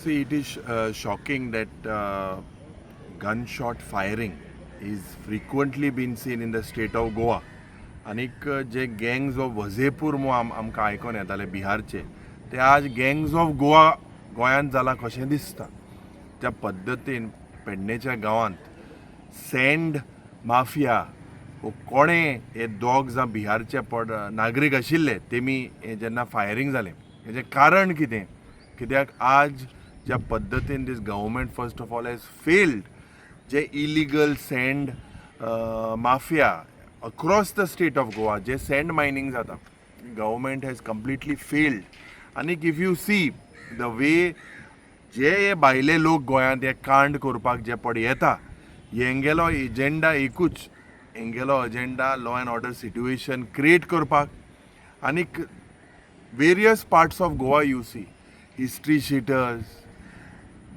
See, it is shocking that gunshot firing is frequently been seen in the state of Goa. आनीक जे gangs of वझेपूर म्हूण आमकां आयकोन येताले बिहारचे, ते आज गँग्स ऑफ गोवा गोंयांत जाला कशें दिसता. त्या पद्दतीन पेडणेच्या गांवांत सँड माफिया वो कोणे हे दोग जावं बिहारचे पड नागरीक आशिल्ले, तेमी हें जेन्ना फायरींग जालें, हेजें कारण कितें? कित्याक आज ज्या पद्दतीन this government first of all has failed, J illegal sand mafia across the state of Goa, J send mining जाता, government has completely failed. आनीक if you see the way जे हे भायले लोक गोंयांत हे कांड करपाक जे पड येता, हेंगेलो एजेंडा एकूच, हेंगेलो agenda law and order situation create करपाक. आनीक various parts of Goa you see history sheeters,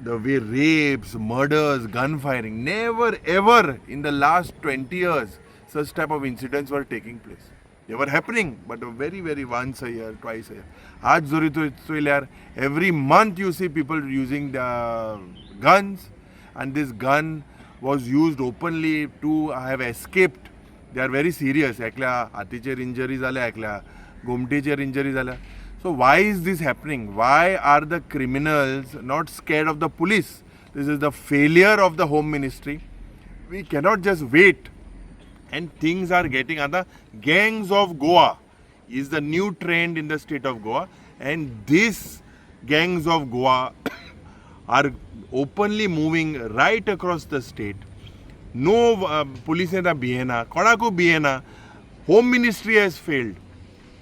the way rapes, murders, gun firing, never ever in the last 20 years such type of incidents were taking place. They were happening, but very, very once a year, twice a year. आज जरी चोयल्यार every month you see people using the guns, and this gun was used openly to have escaped. They are very serious. एकल्या हातीचेर injury जाल्या, एकल्या गोमटेचेर injury जाल्या. So why is this happening? Why are the criminals not scared of the police? This is the failure of the Home Ministry. We cannot just wait, and things are getting other. Gangs of Goa is the new trend in the state of Goa, and these gangs of Goa are openly moving right across the state. No, police आतां भियेना, कोणाकूय भियेना. Home Ministry has failed.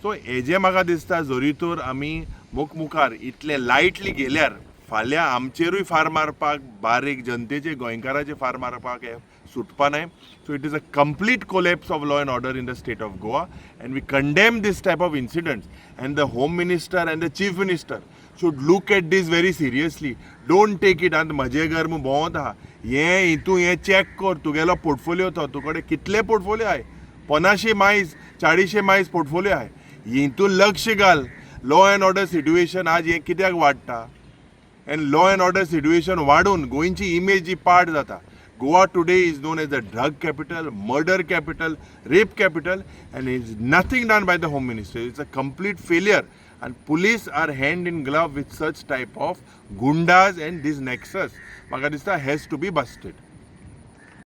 So हेजें म्हाका दिसता, जरी तर आमी मुखार इतले लायटली गेल्यार फाल्यां आमचेरूय फार मारपाक, बारीक जनतेचे, गोंयकाराचे फार मारपाक हे सुटपा न्हय. So it is a complete collapse of law and order in the state of Goa, and we condemn this type of incidents, and the Home Minister and the Chief Minister should look at this very seriously. Don't take it आनी म्हजें घर म्हूण भोंवत आहा. हें हितून हें check कर. तुगेलो पोर्टफोलियो तो, तुकडे कितले पोर्टफोलियो आहाय? 50 मायज, 40 मायज पोर्टफोलियो आहाय. हितून लक्ष घाल. लॉ एंड ऑर्डर सिट्युएशन आज हें कित्याक वाडटा? And law and order situation वाडून गोंयची इमेज जी पाड जाता. Goa today is known as the drug capital, murder capital, rape capital, and is nothing done by the Home Minister. It's a complete failure, and police are hand in glove with such type of gundas, and this nexus, म्हाका दिसता, has to be busted.